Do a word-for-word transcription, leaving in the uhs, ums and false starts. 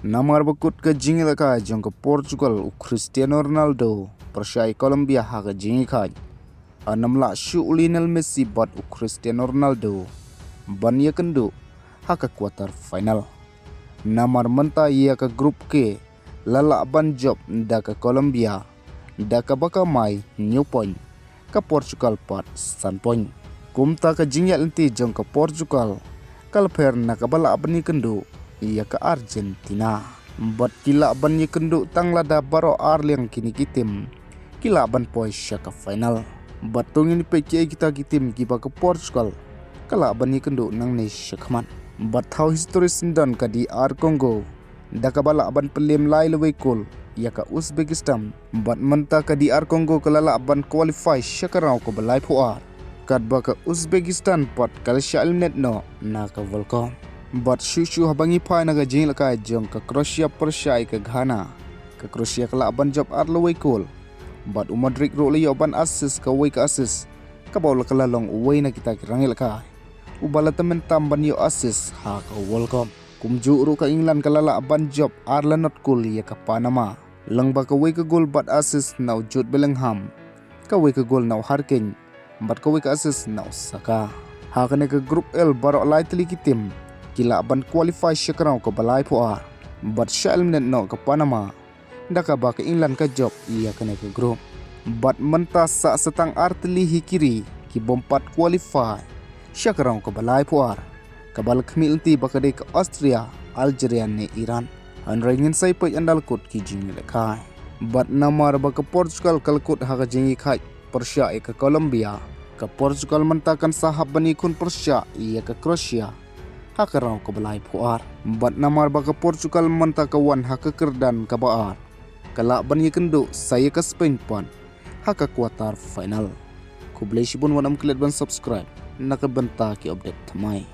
Namar ba kut ka jingïalehkai jong ka Portugal u Cristiano Ronaldo pyrshah ïa Colombia ha ka jingïakhaiñ, ym lah shuh u Lionel Messi bad u Cristiano Ronaldo ban ïakynduh ha ka quarter final. Namar mynta ïa ka group K la lah ban jop da ka Colombia da kaba kamai hynñiew point, ka Portugal pat san point. Kumta ka jingïaid lynti jong ka Portugal ka la pher na kaba lah ban ïakynduh ïa ka Argentina. Bad ki lah ban ïakynduh tang lada baroh ar liang kine ki tim ki lah ban poi sha ka final. Bad to ngin peit kiei kita ki tim kiba ka Portugal ka lah ban ïakynduh nangne shakhmat. Bad thaw history syndon ka D R Congo da kaba lah ban pynliem lai lawei kol ïa ka Uzbekistan. Bad mynta ka D R Congo ka la lah ban qualify sha ka round kaba laiphew ar, katba ka Uzbekistan pat ka la shah eliminate noh na ka World Cup. Bad shuh shuh haba ngi phai na ka jingïalehkai jong ka Croatia pyrshah ïa ka Ghana, ka Croatia ka lah ban jop ar lawei kol. Bad u Modric ruh la ïoh ban assist kawei ka assist kaba u la ka la long uwei na kita ki rangïalehkai uba la tymmen tam ban ïoh assist ha ka World Cup. Kumjuh ruh ka England ka la lah ban jop ar la not kol ïa ka Panama, lyngba kawei ka gol bad assist na u Jude Bellingham, kawei ka gol na u Harry Kane, bad kawei ka assist na u Saka. Ha kane ka group L baroh lai tylli ki tim ki lah ban qualify sha ka round kaba laiphew ar. Bad shah eliminate noh ka Panama da kaba ka England ka jop ïa kane ka group. Bad mynta sah sa tang ar tylli hi ki ri ki bym pat qualify sha ka round kaba laiphew ar, kaba la khmih lynti ba ka dei ka Austria, Algeria ne Iran. Hynrei ngin sa ïa peit ynda la kut ki jingïalehkai. Bad namar ba ka Portugal ka la kut ha ka jingïakhaiñ pyrshah ïa ka Colombia, ka Portugal mynta kan sa hap ban ïakhun pyrshah ïa ka Croatia ha ka round kaba laiphew ar. Bad namar ba ka Portugal mynta ka wan ha ka kyrdan kaba ar, ka lah ban ïakynduh sa ïa ka Spain pat ha ka quarter final. Khublei shibun, wat nym klet ban subscribe na ka bynta ki update thymmai.